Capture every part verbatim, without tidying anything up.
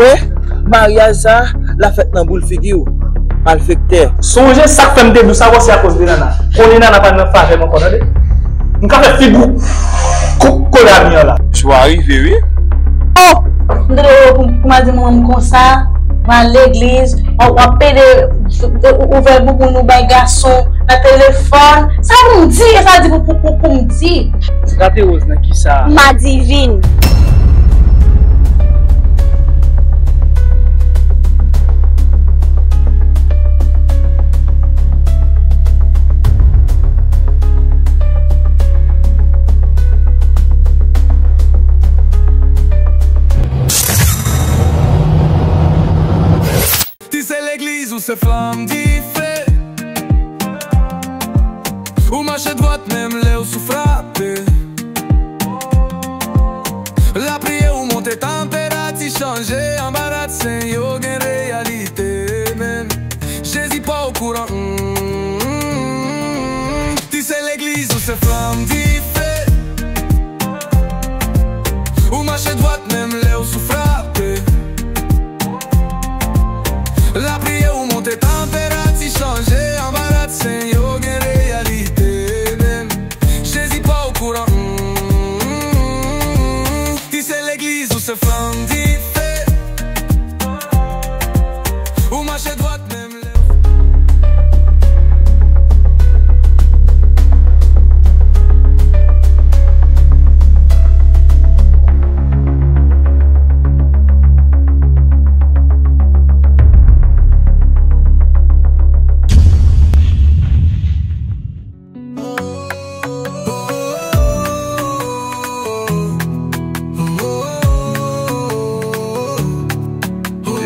Wi, maryaj sa, l ap fèt nan boul figi w, malfektè. Sonje sa k fè m te di w sa, wè se akoz de Nana. Konnen Nana pa nan favè m ankò, tande. M ka fè figi w koup koda mi an la. Jou a rive, wi. Oh! M tande w pou, pou m al di manman m konsa, m al legliz, w ap, w ap pede ouvè bouboun ou bay gason nan telefòn. Sa pou m di, e sa di pou, pou, pou, pou m di. Gate Rose nan kisa? Madivin. Ti se legliz ou se flanm dife. Ou mache dwat menm lè ou sou frape. Lapriyè ou monte tanperati chanje anba rad sen yo gen reyalite menm. Jezi pa okouran. Mm, ti se legliz ou se flanm dife. Ou mache dwat menm lè ou sou frape. Lapriyè ou monte tanperati chanje anba rad sen yo gen reyalite menm. Jezi pa okouran. Mm, ti se legliz ou se flanm dife. Ou mache dwat menm lè.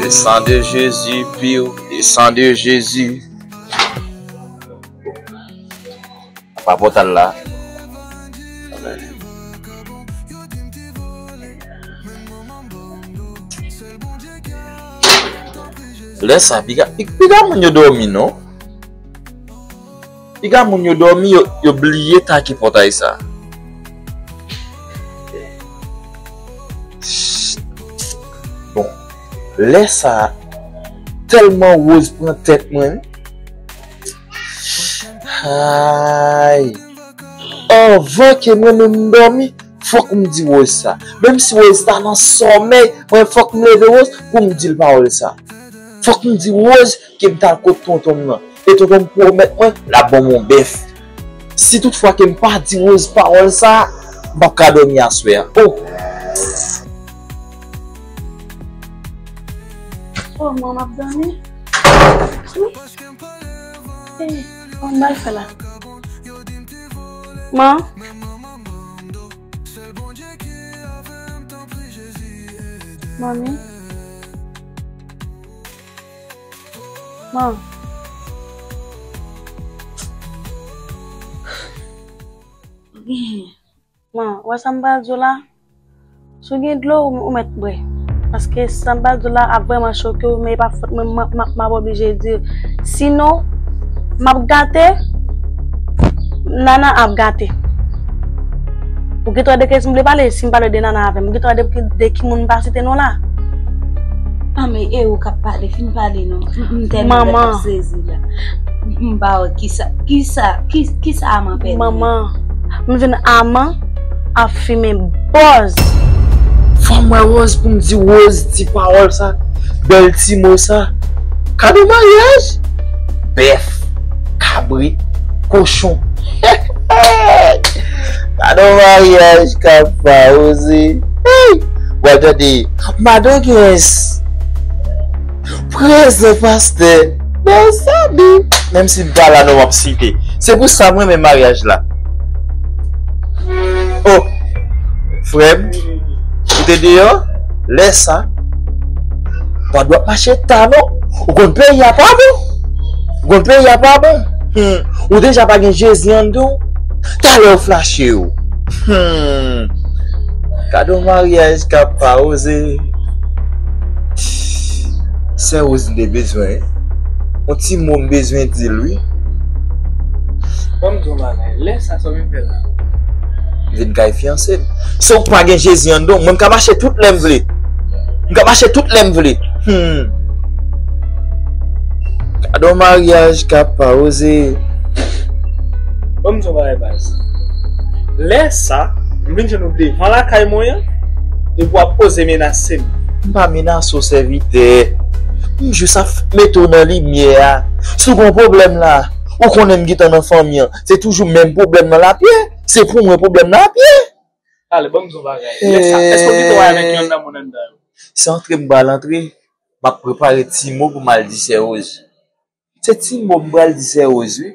Le sang de Jésus pur, le sang de Jésus. Pa pòtal la. Lè sa, piga, pi-, piga moun yo dòmi, non? Piga moun yo dòmi, yo, yo bliye take pòtay sa. Bon, lè sa, tèlman Rose pran tèt mwen. Ay. Anvan ke mwen menm m dòmi, fòk m di Rose sa. Menm si Rose ta nan sòmèy, mwen fòk m leve Rose pou m di l pawòl sa. Fòk m di Rose ke m t al kot tonton m nan. E tonton m pwomèt mwen l ap ban m yon bèf. Si toutfwa ke m pa di Rose pawòl sa, m p ap ka dòmi aswè a. Oh! Oh, man, m ap dòmi. Wi. Hey, on bal fè la. Man. Manmi. Man. Man, ou wè sa m pral di w la? Si w gen dlo, ou, ou mèt bwè. Paske sa m pral di w la ap vrèman choke w, men e pa fòt mwen, m, m, m ap oblije di l. Sinon, m ap gate, Nana ap gate. Ou gen dwa de ki moun m vle pale, si m pale de Nana avè m. Ou gen dwa de, de ki moun m pa site non la. Ah, men e ou k ap pale, fin pale non. M, m tèlman ap sezi la. M pa wè kisa, kisa, ki, kisa Aman pèdi. Manman, m vin Aman ap fimen bòz. Fò m wè Rose pou m di Rose ti pawòl sa, bèl ti mo sa. Kado maryaj? Bèf, kabrit, kochon. Kado maryaj k ap pa oze. Hey! W ap tande, madanm Gens. Prezan pastè. Bèl sabi. Menm si m pa la non, m ap site. Se pou sa m renmen maryaj la. Oh, frè m, ou te deyò? Lè sa, pa dwat mache ta non. Ou konn peyi a pa bon. Ou konn peyi a pa bon. Hmm. Ou deja pa gen Jezi anndan w. Talè yo flache w. Hmm. Gade yon maryaj k ap pa oze. Sè Rose m te bezwen. Yon ti mo m bezwen di l wi. Ban m di w yon bagay. Lè sa sa w vin fè la? M vin kay fiyanse m. Si w pa gen Jezi anndan w, mwen m ka mache tout lè m vle. M ka mache tout lè m vle. Hmm. Gade yon maryaj k ap pa oze. Ban m di yon bagay baz. Lè sa, m vin jwenn ou devan lakay mwen an, epi w ap oze menase m. M pa menase w, sèvitè. M jis ap mete w nan limyè a. Si w gen yon pwoblèm la, ou konnen m gentan nan fanmi an. Se toujou menm pwoblèm nan l ap ye. Se pou mwen pwoblèm nan ap ye. Talè, ban m di yon bagay. Lè sa, èske w gentan wè avèk yonn nan moun anndan yo? Se antre m pral antre, m ap prepare ti mo pou m al di sè Rose. Se ti mo m pral di sè Rose, wi.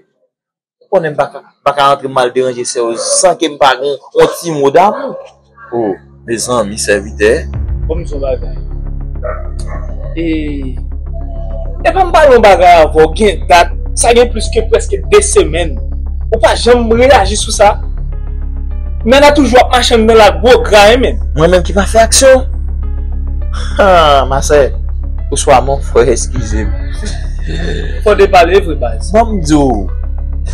Ou konnen m pa ka, pa ka antre m al deranje sè Rose san ke m pa gen yon ti mo damou. Oh, mezanmi, sèvitè. Ban m di yon bagay. E, epa m pale yon bagay avè w gen dat, sa gen plis ke prèske de semèn. Ou pa janm reyaji sou sa. Nana toujou ap mache anndan la gwo gra, hein, men. Mwen menm ki pa fè aksyon? Ah, ma sè, oswa mon frè, eskize m. Fò w te pale vre, baz. Ban m di w,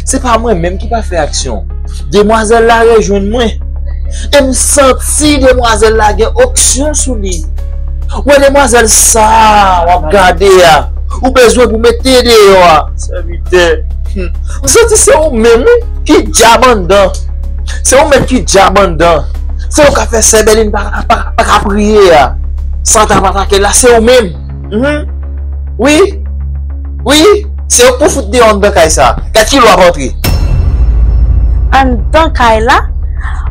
se pa mwen menm ki pa fè aksyon. Demwazèl la rejwenn mwen. E m santi demwazèl la gen onksyon sou li. Ou wè demwazèl sa a w ap gade a, ou bezwen pou mete deyò a, sèvitè. Hmm. M santi se ou menm, wi, ki dyab anndan. Se ou menm ki dyab anndan. Se ou k ap fè sè Bèlin pa, pa, pa ka priye a. Sa w t ap atake l la, se ou menm. Mhm. Wi. Wi. Se ou k pou fout deyò anndan kay sa. Gad kilè w ap antre. Anndan kay la?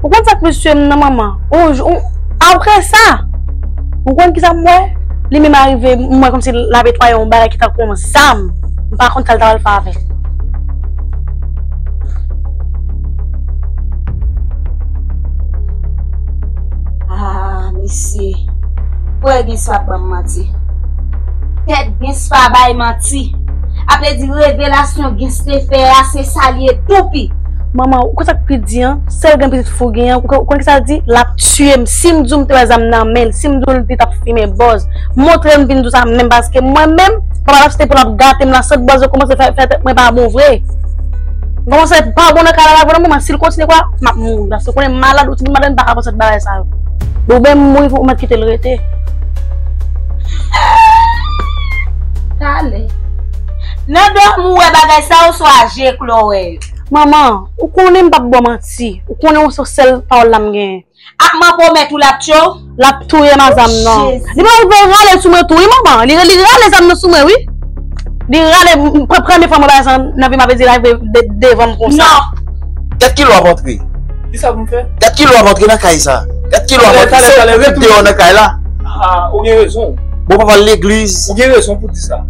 Ou konn sa k plis tye m nan, manman? Ou, ou, apre sa, ou konn kisa m wè? Li menm arive, m wè kòmsi l ap netwaye yon bagay ki tankou yon zam. M pa konn sa l ta pral fè avè l. Ah, mesye. Frè Gins pa ban m manti. Tèt Gins pa bay manti. Aple di revelasyon Gins te fè a, se sa l ye toupi. Manman, ou konn sa k pi di an? Sèl granpitit fou gen an, ou konn, ou konn kisa l di? L ap tiye m. Si m di w m te wè zam nan men l, si m di w li t ap fimen bòz, montre m vin di w sa menm, paske mwen menm, papa l ap site pou l ap gate m la, sant bòz yo kòmanse fè, fè tèt mwen pa bon vre. M kòmanse pa bon nan kay la la vre non, manman, si l kontinye konsa, m ap mouri, paske ou konnen malad, ou timoun malad, m pa ka pran sant bagay sa yo. Oubyen m mouri pou ou mèt kite l rete. Talè. Nan dòmi w wè bagay sa yo, oswa je klè w wè yo? Manman, ou konnen m p ap ba w manti. Ou konnen se sèl pawòl la m genyen. Ak man pwomèt ou l ap tchwe w? L ap touye m a zam nan. Jezi. Li pa rive rale l sou mwen tou, wi, manman. Li, li rale zam nan sou mwen, wi. Li rale, m, pre-, premye fwa mwen bagay sa nan vi m, ap di l rive de-, devan m konsa. Non. Gad kilè w ap antre. Kisa pou m fè? Gad kilè w ap antre nan kay sa. Gad kilè w ap antre. Talè, talè, talè, se ou k deyò nan kay la. Ah, ou gen rezon. Bon, papa legliz. Ou gen rezon pou di sa.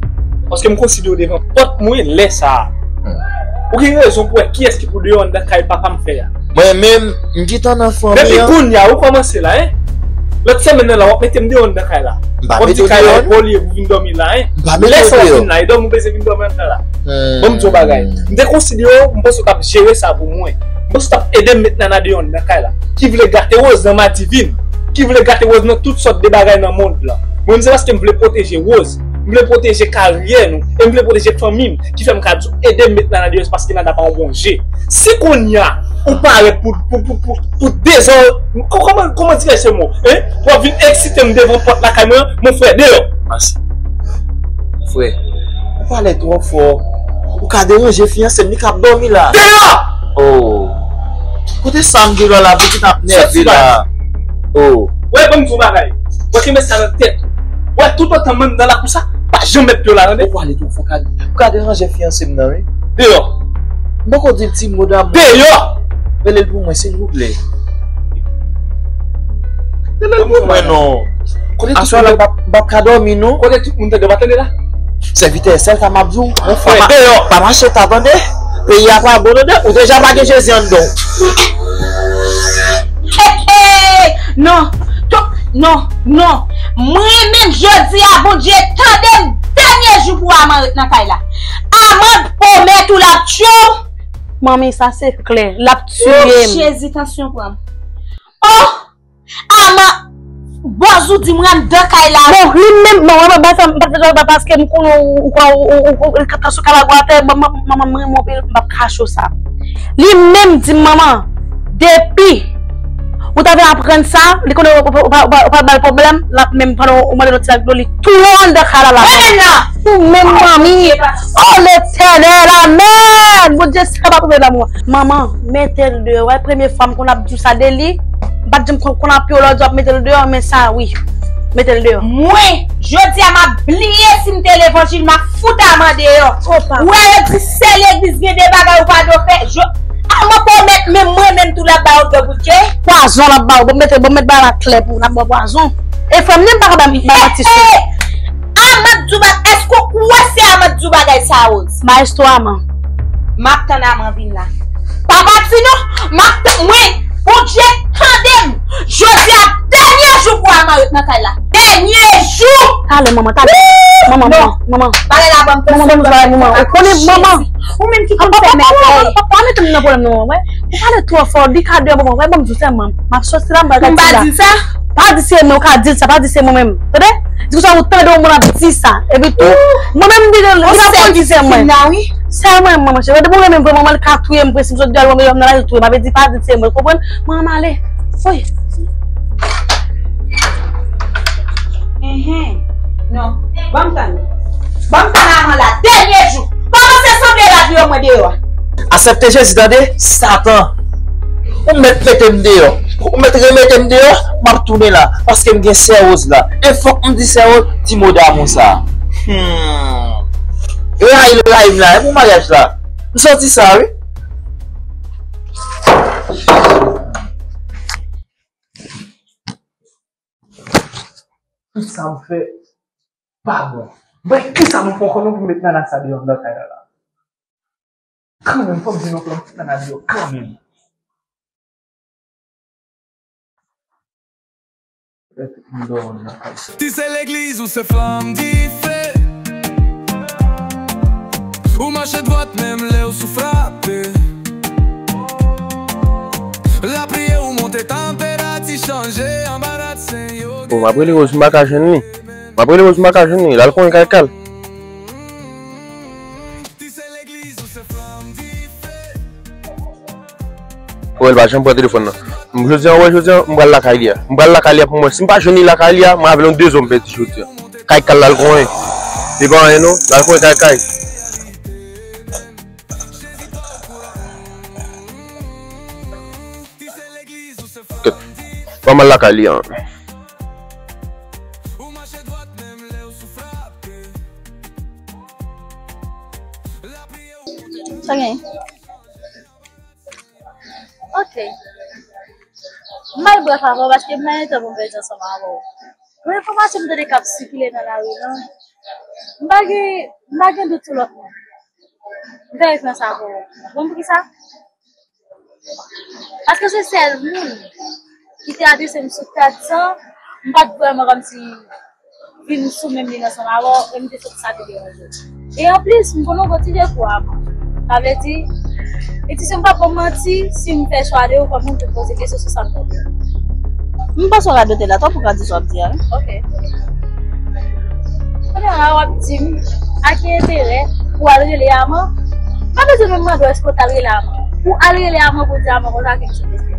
Paske m konsidere w devan pòt mwen lè sa a. Hmm. Ou gen rezon pou wè kiyès ki pou deyò anndan kay papa m fè a. Mwen menm, m gentan nan fanmi an. Depi kounye a, ou kòmanse la, en. Lòt semèn nan la, w ap mete m deyò anndan kay la. M pa mete w deyò. W ap di kay la e polye pou vin dòmi la, en. M pa mete w deyò. Lè sa w ap vin la, e dòmi w bezwen vin dòmi anndan la. Hmm. Bon, m di w bagay. M te konsidere w, m panse w t ap jere sa pou mwen. M panse w t ap ede m met Nana deyò anndan kay la. Ki vle gate Rose nan madivin. Ki vle gate Rose nan tout sòt de bagay nan mond lan. Mwen, se paske m vle pwoteje Rose. M vle pwoteje karyè nou. E m vle pwoteje fanmi m. Ki fè m ka di w ede m met Nana deyò, se paske Nana pa yon bon je. Si kounye a, ou parèt pou, pou, pou, pou, pou dezò-, kò-, kòman, kòman dirèj se mo? Hein? W ap vin eksite m devan pòt lakay mwen an, mon frè, deyò. Mèsi. Frè, ou pale twò fò. Ou ka deranje fiyanse m, li k ap dòmi la. Deyò! Oh. Kote sa m gen lò la, pou ki t ap nève la? Oh. Wè, ban m di w bagay. Wè, kenbe sa nan tèt ou. Wè, toutotan m anndan lakou sa, pa janm met pye w la, tande? Ou pale twò fò, ka, ou ka deranje fiyanse m nan, wi. Deyò. M poko di l ti mo damou. Deyò! Rele l pou mwen, silvouplè. Rele l pou mwen, non. Aswè la, m p ap, m p ap ka dòmi, non. Kote tout moun tande, w pa tande la? Sèvitè, sèl sa m ap di w, yon fwa pa, pa mache ta, tande? Peyi a pa bon, tande? Ou deja pa gen Jezi anndan w. Hey, hey! Non, non, non. Mwen menm jodi a, Bondye tande m, dènye jou pou Aman ret nan kay la. Aman pwomèt ou l ap tchwe w. Manmi, sa se klè. L ap tiye m. Oh, Jezi, tansyon pran m. Oh! Aman, bòz ou di mwen anndan kay la. Bon, li menm, bon, mwen, mwen, sa, m pa t fè sa, paske m konnen ou, ou, ou, ou, ou, ou, ou, ou, tansyon kalago atè, bon, man-, manman, m renmen w anpil, m p ap kache w sa. Li menm di m, manman, depi Ou ta vle aprann sa, li konnen ou, ou, ou, ou, ou pral ba l pwoblèm, l ap menm pandan ou mande l yon ti lak dlo, li tou anndan kay la la. Ou menm manmi. Oh, Letènèl, amèn! Bondye, sa pa pwoblèm lanmou. Manman, mete l deyò. Wè, premye fwa m konn ap di w sa de li. M pa t janm konn, konn ap yo lòt di w ap mete l deyò, men sa, wi. Mete l deyò. Mwen, jodi a, m ap bliye si m te levanjil, m ap fout Ama deyò. Wè, yo di sèl legliz gen de bagay ou pa dwe fè. A mwen pwomèt, men mwen menm tou l ap ba yo dlo bouke. Pwazon l ap ba w. Bon, mete, bon, met bagay la klè pou w. L ap ba w pwazon. E frè m, li m pa ka ba, ba manti sou li. Aman di w ba, èske ou kwè se Aman di w bagay sa, Rose? Maestro Aman. M ap tann Aman vin la. Pa pati non. M ap tann, mwen, Bondye, tande m. Jodi a, dènye jou pou Aman ret nan kay la. Dènye jou. Talè, manman, talè. Manman, manman, manman. Pale la, ban m tande. Manman, ban m travay, manman. Ou konnen, manman. Ou menm ki konn fè mèvèy. Pa mete m nan pwoblèm non, wè. Ou pale twò fò, li ka deyò, manman. Wè, ban m di w sèlman. M ap sòti la, m pral di sa. Pa di se mwen, ou ka di l sa, pa di se mwen menm. Tande? Di konsa ou tande yon moun ap di sa. Epi tou, mwen menm, li, li pa konn di se mwen. Sè mwen, manman, cheri. Depi mwen menm, manman, li ka touye m, presi m sot deyò, mwen menm nan lari touye m. Avè di, pa di se mwen, konprann? Mwen, mwen ale. Woy. Enhen. Non. Ban m tann. Ban m tann Aman la. Dènye jou. Kòmanse sanble la vire mwen deyò a. Aksepte Jezi, tande, Satan. Ou mèt mete m deyò. Ou mèt remete m deyò, m ap tounen la. Paske m gen sè Rose la. E fòk m di sè Rose ti mo damou sa. Hmm. Rayi l rayi m la, e pou maryaj la. M santi sa, wi. Tout sa m fè pa bon. Men kisa nou pran kò nou pou met nana sa deyò anndan kay la la? Kanmenm, fò m di nou, fò m met nana deyò kanmenm. Lè tout moun dòmi nan kay sa. Si se legliz ou se flanm dife. Ou mache dwat menm lè w sou frape. Lapriyè ou monte tanperati chanje anba rad sen yo. Bon, m ap rele Rose, m pa ka jwenn li. M ap rele Rose, m pa ka jwenn li. L al konyen kay kal. Wè, l pa janm pran telefòn nan. M, jodi a, wè, jodi a, m pral lakay li a. M pral lakay li a pou mwen. Si m pa jwenn li lakay li a, mwen avè l yon de zòn pèdi jodi a. Kay kal la l konyen. Li pa anyen non, l al konyen kay kay. Kèt. Ban m al lakay li a. Sa gen? Ok. M pral brèf avè w paske m pa gen tan pou m pèdi ansanm avè w. Pou enfòmasyon m tande k ap sikile nan lari lan, m pa gen, m pa gen dout sou lòt moun. M fè referans avè w. Ou konn poukisa? Paske se sèl moun ki te adrese m sou kat san, m pa t vrèman kòmsi vin sou menm liy ansanm avè w, e m te santi sa te deranje w. E anplis, m konnen w gon ti defo a mwen. Sa vle di, e ti sè m p ap ba w manti, si m fè chwa de ou kòm moun pou poze kesyon sou sa m tande. M panse w ka dote la, tanpri w ka di sa w ap di a, wi. Ok. Kounye a w ap di m, a ki enterè pou w al rele Aman? Pa bezwen menm mande w èske w t al rele Aman. Pou w al rele Aman pou w di Aman konsa ke m sou tèt li.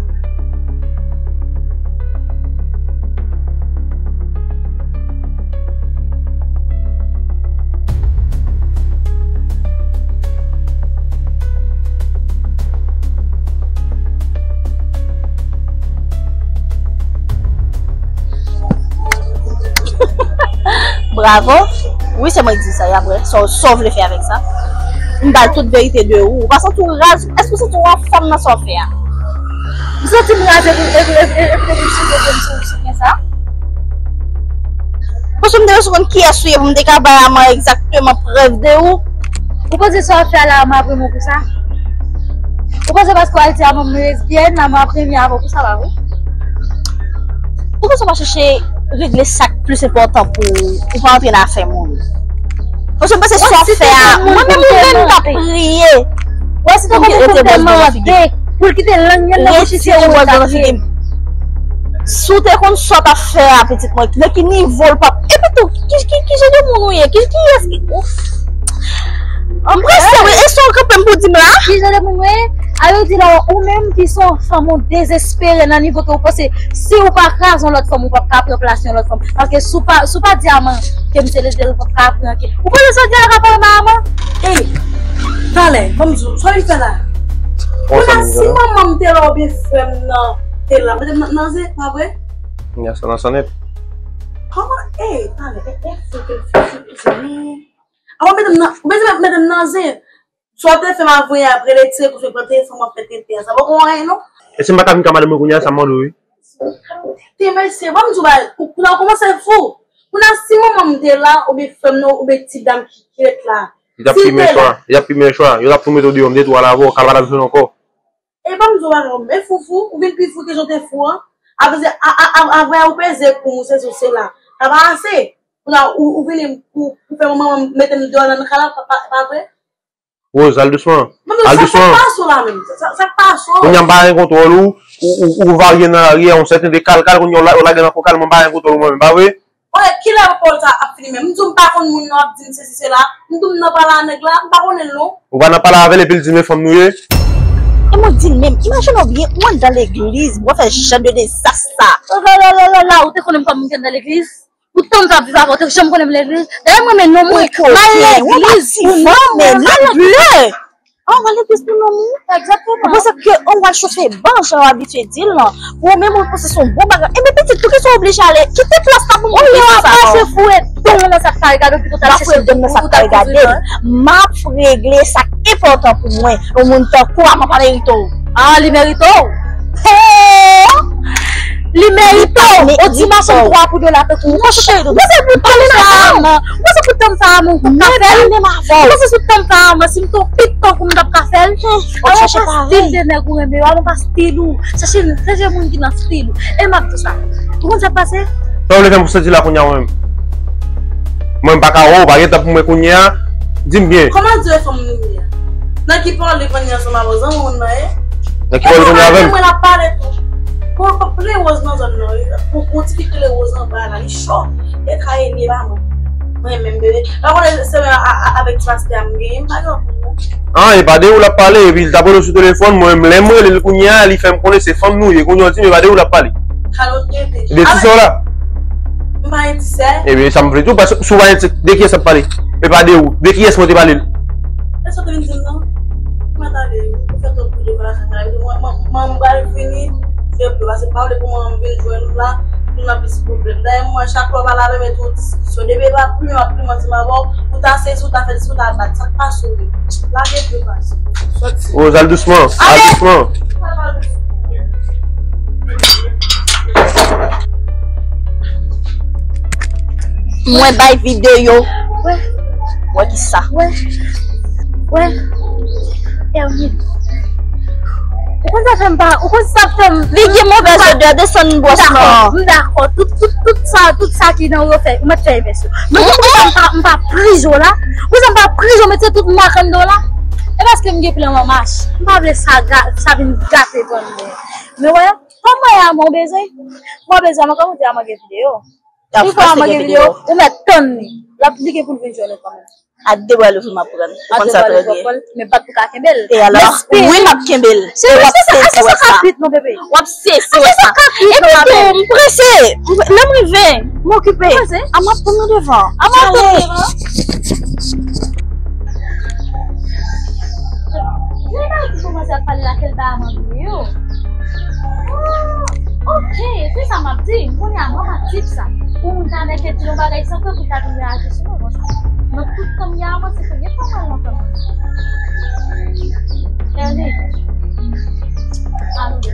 Bravo. Wi, se mwen ki di sa, e apre, sa w, sa w vle fè avèk sa? M ba l tout verite de ou. Ou pa santi w raz? Èske w santi w anfòm nan sa w fè a? M santi m raz epi, epi, epi, epi depi m sou, depi m sou, sou konsa. Paske m te bezwen konn kiyès ou ye pou m te ka bay Aman egzakteman prèv de ou. Ou panse sa w ap fè a la, Aman ap renmen w pou sa? Ou panse paske w al di Aman m lesbyèn, Aman ap renmen avè w pou sa, pa vre? Ou panse w pa chèche regle sa k plis enpòtan pou ou, ou pa antre nan afè moun? Paske m panse sa w ap fè a, mwen menm ou menm k ap priye. Wè, si te konn pou te mande pou l kite lang li nan bouch li, se ou l ap kite. Si w te konn sa w t ap fè a, pitit mwen, nan ki nivo l p ap. Epi tou, ki, ki, ki jan de moun ou ye? Ki, kiyès ki, ouf. M prese, wi, e sa w kanpe m pou di m la? Ki jan de moun mwen ye? A yo di la, ou menm ki se yon fanm, ou dezespere nan nivo ke ou panse si ou pa kraze yon lòt fanm, ou p ap ka pran plas yon lòt fanm. Paske si w pa, si w pa dyaman ke m te rete, ou p ap ka pran anken. Ou panse sa w di a ka fè m a mò? Ey, talè, ban m di w, sa w vin fè la? Kounye a, si manman m te la oubyen frè m nan te la, mete m nan, nan zen, pa vre? Kounye a, sa nan san nèt. Kòman? Ey, talè, e, e, fou ke l fè, fou ke l fè. Avan mete m nan, mete m, mete m nan zen. Sa w te fè m avanyè a, ap rele tire kout pran telefòn, w ap fè tenten. Sa poko anyen, non. E si m pa ka vin ka madanm mwen kounye a, sa m mande w, wi. Te mesye, ban m di w bagay, ou, ou nan kòmanse fou. Kounye a, si manman m te la, oubyen frè m nan, oubyen ti dam ki, ki ret la. Li t ap pimen chwa, li t ap pimen chwa. Yo t ap tou mete w deyò, m te tou al avè w, kal pa t ap jwenn ankò. E ban m di w bagay, men foufou, ou vin pi fou ke jan w te fou an. Apre, a, a, a, avanyè ou peze pou m, ou sesi, ou sela. Sa pa ase. Kounye a, ou, ou vini pou, pou fè manman m mete m deyò nan kay la, pa, pa, pa vre? Rose, al dousman. Al dousman. Sa k pase w la menm? Sa, sa k pase w? Kounye a m pa gen kontwòl ou, ou, ou, ou varye nan lari a, yon sèten de kal, kal, kounye a w la, w lage nan fon kal, mwen m pa gen kontwòl ou mwen menm, pa vre? Oye, kilè pawòl sa ap fini menm? M di w m pa konn moun nan, w ap di m sesi sela. M di w m nan pale a nèg la, m pa konnen l non. Ou pa nan pale avè l epi l di men fanm nou ye? E mwen di l menm, imajine w byen, ou anndan legliz, w ap fè jan de dezas sa. La, la, la, la, la, ou te konnen m kòm moun ki anndan legliz? Ou tann sa viv avè w, te janm konnen m legliz. Dayè mwen, men non mwen, m al legliz pou non mwen, m al legliz. An, w al legliz pou non mwen. Egzakteman. Ou panse ke w al chofe ban jan w abitye di l lan. Ou menm ou panse se yon bon bagay. Ebyen pitit, poukisa w oblije ale? Kite plas la pou mwen. Ou yo ap pase foure don nan sa k kare gade w pito t al chèche don pou w ta kouvri. M ap regle sa k enpòtan pou mwen. Yon moun tankou w, a m ap merite w. Ah, li merite w. Hee! Li merite w. Ou di machann twa pou dola tankou w. Monchè, ou panse pou tann sa a man, ou panse pou tann sa a man ou p ap ka fè l? Ou panse sou tann sa a man, si m te yon pitit tankou m t ap ka fè l? Ou pa stil de nèg ou renmen yo, a m pa stil ou. Chèche, chèche moun ki nan stil ou. E m ap di w sa. Ou konn sa k pase? Sa w vle fè m pou santi la kounye a mwen menm? Mwen m pa ka wè w, pa gen tan pou mwen kounye a. Di m byen. Kòman di w e fanm nou ye a? Nan ki pale kounye a ansanm avè w, zanmi w nan ye? Nan ki pale kounye a avè m? Mwen l ap pale tou. Pou, pou, pou le woz nan zòn nan, wi. Pou, pou ti fi ki rele Woz anba la, li cho. E ka ye li ba mwen. Mwen menm bebe. Pa konnen se mwen a, a, avèk ti pastè a m genyen, m pa gen anpil non. Ah, e pa de ou l ap pale, epi l t ap rele w sou telefòn, mwen menm lè m rele l kounye a, li fè m konnen se fanm nou ye, kounye a w di m e pa de ou l ap pale. Kalote. De ti sè w la? M pa gen ti sè. Ebyen, sa m vle di w, paske si w pa gen ti, de kiyès l ap pale? E pa de ou, de kiyès mwen te pale l? E sa w te vin di m nan? Mwen tande, ou fè twòp kou devan la chanm la, epi mwen, mwen, mwen m pral vini, fè pli, paske m pa vle pou mwen m vin jwenn ou la, nou nan plis pwoblèm. Dayè mwen, chak lè w pale avè m, e tou diskisyon. Depi e pa plimen, w ap plimen ansanm avè w, ou ta sezi, ou ta fè dis, ou ta bat. Sa k pase w menm? Lage pye pase. Sòti. Rose, al dousman. Al dousman. Mwen bay videyo. Wè. Wè ki sa. Wè. Wè. Erwin. Ou konn sa fè m pa, ou konn sa fè m. Li gen movèz odè, desann bwòs lan. M dakò. Tout, tout, tout sa, tout sa ki nan ou yo fè, ou mèt fè evèsyon. Men pou sa m pa, m pa prizo la. Pou sa m pa prizo, mete tout mak anndan w la. E paske m gen plan manmach. M pa vle sa ga-, sa vin gate tan mwen. Men wè, kòm mwen a mwen bezwen. Mwen bezwen, mwen kòm ou di a mwen gen videyo. Yon fwa mwen gen videyo, ou mèt tann li. L ap, li gen pou l vin jwenn ou kanmenm. A de bra louvri m ap pran l. Ou konn sa trè byen. Men bat pou ka kenbe l. E alò? Wi, m ap kenbe l. E w ap sezi wè sa. W ap sezi wè sa. Epi tou, m prese. Lè m rive, m okipe. A m ap tann nan devan. A m ap tann nan devan. Nèg la ki kòmanse ap pale la ke l ba a mwen videyo. Ah, ok, se sa m ap di. M konnen a manman tip sa. Pou moun ta nèke di yon bagay san fè pou ta vin reyaji sou mwen konsa. Nan tout tan m ye a, mwen se premye fwa m wè l nan tan konsa. Ernie, ann ale.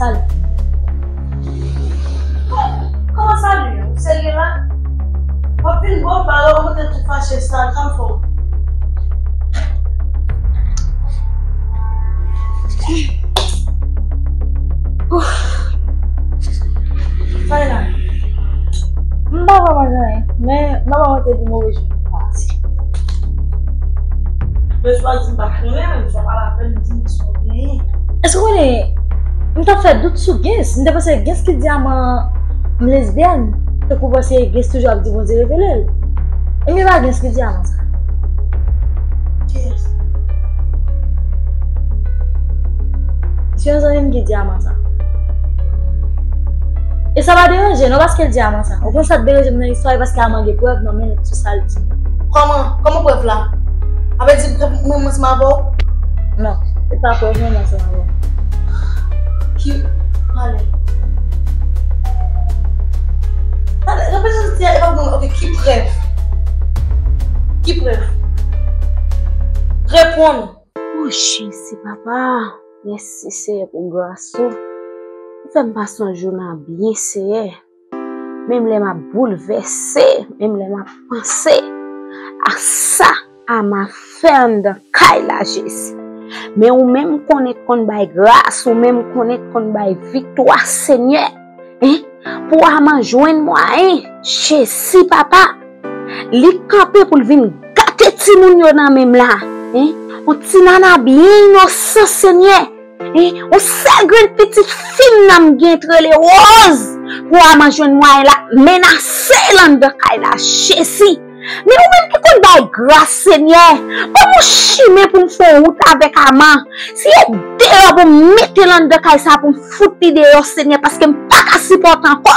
Salut. Kòman salut? Ou serye la? W ap vin bò m pale, w ap montre tout fache sa, sa m fè w. Ouf. Sa e la. M pa vrèman gen anyen, men nòmalman te di move jou pa pase. Mwen chwazi m pa t renmen, men sa pa lapèn di m si w genyen. Èske w konnen, m t ap fè dout sou Gens. M te panse Gens ki di Aman m lesbyèn. Tankou panse Gens toujou ap di Bondye revele l. Ebyen, pa Gens ki di Aman sa. Kiyès? Se yon zanmi m ki di Aman sa. E sa pa deranje non, paske l di Aman sa. Ou konn sa k deranje m nan istwa a, paske Aman gen prèv nan men l sou sa l di. Kòman? Kòman prèv la? A vle di prèv mwen, mwen ansanm avè w? Non, se pa prèv mwen, mwen ansanm avè w. Ki? Pale. Pale, repete sa w di a, e pa mwen, oke, ki prèv? Ki prèv? Reponn. O Jezi, papa, mèsi, Seyè, pou gras ou. Ou fè m pase yon jounen byen, Seyè. Menm lè m ap boulvèse, menm lè m ap panse a sa Aman fè anndan kay la, Jezi. Men ou menm konnen k konn bay gras, ou menm konnen k konn bay viktwa, Senyè. Hein? Pou Aman jwenn mwayen, Jezi, papa. Li kanpe pou l vin gate timoun yo nan men m la. Hein? On ti nana byen inosan, Senyè. Hein? On sèl grenn pitit fi m nan m gen k rele Rose. Pou Aman jwenn mwayen l ap menase l anndan kay la, Jezi. Men ou menm ki konn bay gras, Senyè. Ban m yon chimen pou m fè yon wout avèk Aman. Si e deyò pou m mete l anndan kay sa pou m fout li deyò, Senyè, paske m pa ka sipòte ankò.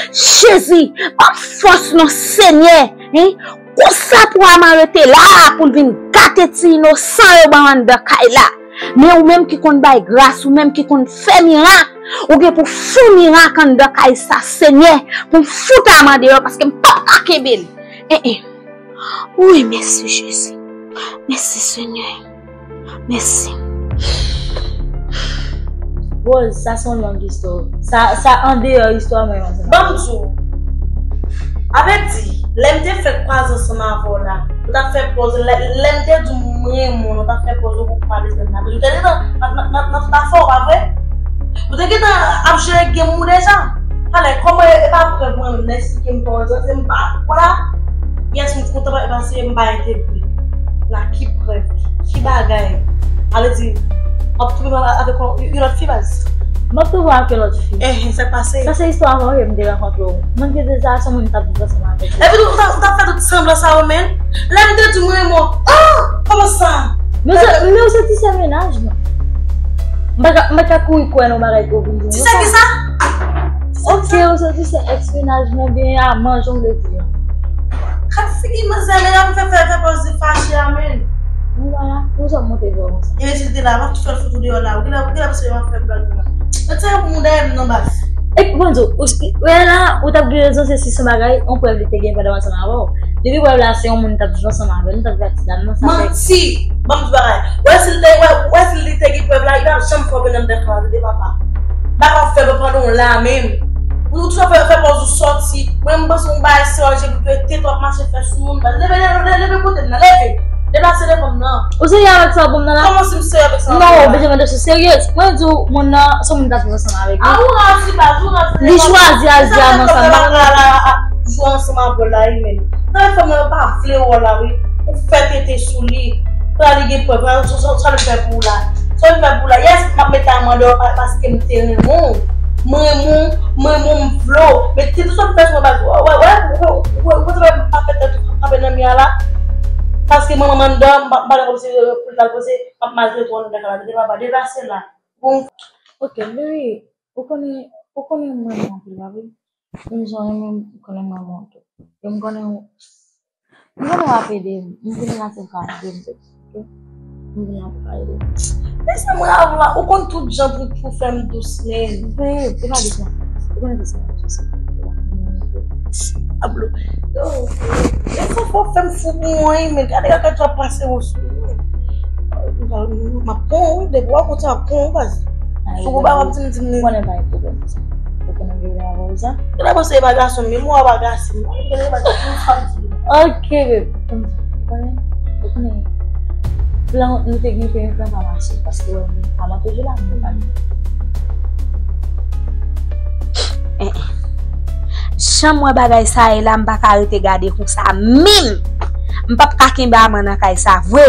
Jezi, ban m fòs non, Senyè. Hein? Konsa pou Aman rete la, pou l vin gate ti inosan yo ban anndan kay la. Men ou menm ki konn bay gras, ou menm ki konn fè mirak, ou gen pou fè mirak anndan kay sa, Senyè, pou m fout Aman deyò, paske m p ap ka kenbe l. Eh, eh. Wi, mèsi, Jezi. Mèsi, Senyè. Mèsi. Rose, sa se yon long istwa. Sa, sa andeyò istwa mwen an. Ban m di w. Avè di, lè m te fèk kwaze ansanm avè w la, ou t ap fè pòz, lè, lè m te di w m renmen w, ou t ap fè pòz ou pou pale sèl la. Ou te gentan nan, nan, nan, nan tout afè w, pa vre? Ou te gentan ap jere game ou deja. Talè, kòman e, e pa prèv mwen menm nan esplike m kòman se m pa, vwala. Yes, m kontan pa, paske m pa entegre. La ki prèv, ki, ki bagay? A vle di, w ap twouve m avèk yon, yon lòt fi, baz? M ap twouve w ak yon lòt fi. Eh, eh, sa k pase? Sa se istwa avan ke m te rankontre w. Mwen te deja se yon moun m t ap viv ansanm avèk li. Epi tou, ou t ap, ou t ap fè tout sanblan sa yo, men. Lè m te di mwen, mwen, oh! Kòman sa? Men w se, men w se ti sè mennaj mwen. M pa ka, m pa ka kouri kwè nan yon bagay ke w vin di m konsa. Ti sè kisa? Ok, ou se ti sè èks mennaj mwen, oubyen aman, jan w vle di a. Kat figi manzè, men ap fè, fè, fè pòz li fache a, men. Bon, vwala, pou sa m monte vè w konsa. Ebyen, si l te la, m ap tou fè l fout ou deyò la. Ou genlè, ou genlè panse m ap fè blag konsa. Mete yon moun dèyè m nan baz. E, bon, di w, ou, wè la, ou t ap gen rezon, se si se yon bagay, yon prèv li te gen pandan w ansanm avè w. Depi prèv la, se yon moun t ap viv ansanm avè l, nou t ap viv ak ti dam nan, sa fè. Manti! Ban m di bagay. Wè si l te, wè, wè si li te gen prèv la, li p ap janm fè w vin anndan kay la, tande papa. Bagay w ap fè pandan w la menm. Ou toujou fè, fè pòz ou sòti. Mwen, m panse yon bagay serye pou te tete w ap mache fè sou moun. Leve, leve, leve, leve kote m nan, leve. Deplase devan m nan. Ou serye avèk sa w ban m nan la? Kòman si m serye avèk sa w ban m nan la? Non, ou bezwen mande si w serye. Mwen di w, moun nan, se yon moun m t ap viv ansanm avèk li. A, ou rann li baz, ou rann li baz. Li chwazi al di a m ansanm avèk li. Jwe ansanm avè w la, wi, men. Nan fè mwen pa vle wè w la, wi. Ou fè tete sou li. Fè li gen prèv, sa, sa, sa l fè pou ou la. Sa l fè pou ou la. Yes, m ap mete amande w pa, paske m te renmen w. M renmen w, m renmen w, m vle w. Men tete sa l fè sou mwen, baz. Wè, wè, wè, wè, wè, wè, wè, pa fè tèt ou frape nan mi a la. Paske mwen, mwen, m anndan, m pa, m pa nan kòmsi, pou l ta kòmsi, m ap maltrete w anndan kay la. Tete papa, deplase la. Bon. Ok, baby, ou konnen, ou konnen mwen renmen w anpil, pa vre? Menm jan w renmen m, ou konnen mwen renmen w tou. E m konnen w, m konnen w ap ede m. M vini la se pou w ka ede m tou, ok? M vini la pou w ka ede m. Men sa mwen avè w la, ou konn tout jan pou, pou fè m dous, men. Babe, se pa dous non. Ou konnen ki se yon dous. Pablo. Yo, e sa fò fè m fou pou mwen, men gade kaka w ap pase w sou mwen. M ap pran w, wi, depi w ap kontinye ap pran w, baz. Sou kou ba w ap di m, di m. Ou konnen pa gen pwoblèm pou sa. Ou konnen m gen pwoblèm avè w sa? Genlè panse e pa gason m ye, mwen pa gason m. Genlè pa gason m, sa m di. Ok, babe. Ou konnen, ou konnen, plan nou te gen pou nou fè pa mache, paske wè, avan toujou la, nou pa. Eh, eh. Jan m wè bagay sa ye la, m pa ka rete gade konsa menm. M p ap ka kenbe aman nan kay sa vre.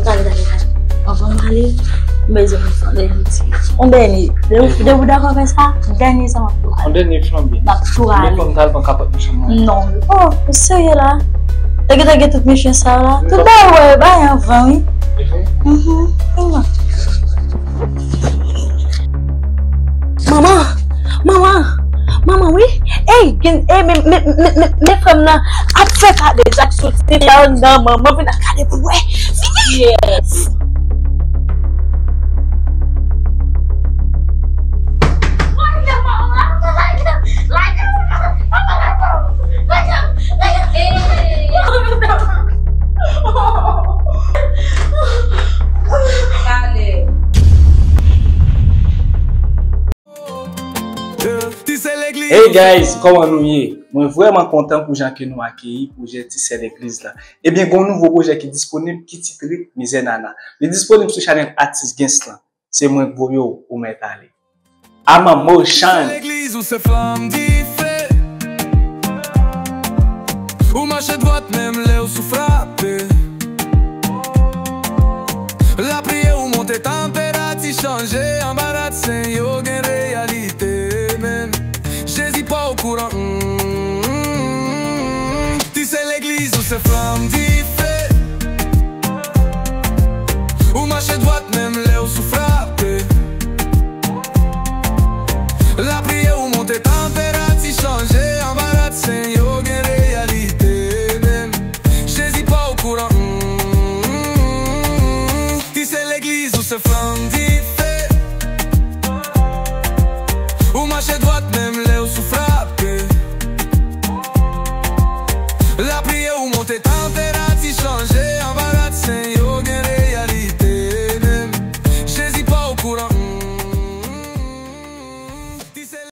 Gade, gade, gade. Anvan m ale, m bezwen fè yon dènye ti. Yon dènye. De, de ou dakò fè sa? Dènye sa m ap tou ale. Yon dènye flanbe. M ap tou ale. Men fò m t al pran kapòt nan chanm mwen. Non. Oh, ou serye la? Te gentan gen tout mechan sa la. Tout bagay wè, bay anvan, wi. Mhm. Manman, manman, manman, wi. Ey, gen, ey, men, men, men, men, men frè m nan ap fè kade jak soti anndan, manman vin ap gade pou wè. Vini. Yes. Hey guys, kòman nou ye? Mwen vrèman kontan pou jan ke nou akeyi pwojè Ti Sè Legliz la. Ebyen, gen yon nouvo pwojè ki disponib ki titre Mizè Nana. Li disponib sou chanèl Atis Gens lan. Se mwen k voye w, ou mèt ale. Ama Motion. Legliz ou se flanm dife. Ou mache dwat menm lè w sou frape. Lapriyè ou monte tanperati chanje, anba rad sen yo gen reyalite menm. Jezi pa okouran. Mm, ti se legliz ou se flanm dife. Ou mache dwat menm lè w sou frape. Lapriyè ou monte tanperati chanje, anba rad sen yo gen reyalite menm. Jezi pa okouran. Mm, ti se legliz ou se flanm dife. Ou mache dwat menm lè w sou frape. Lapriyè ou monte tanperati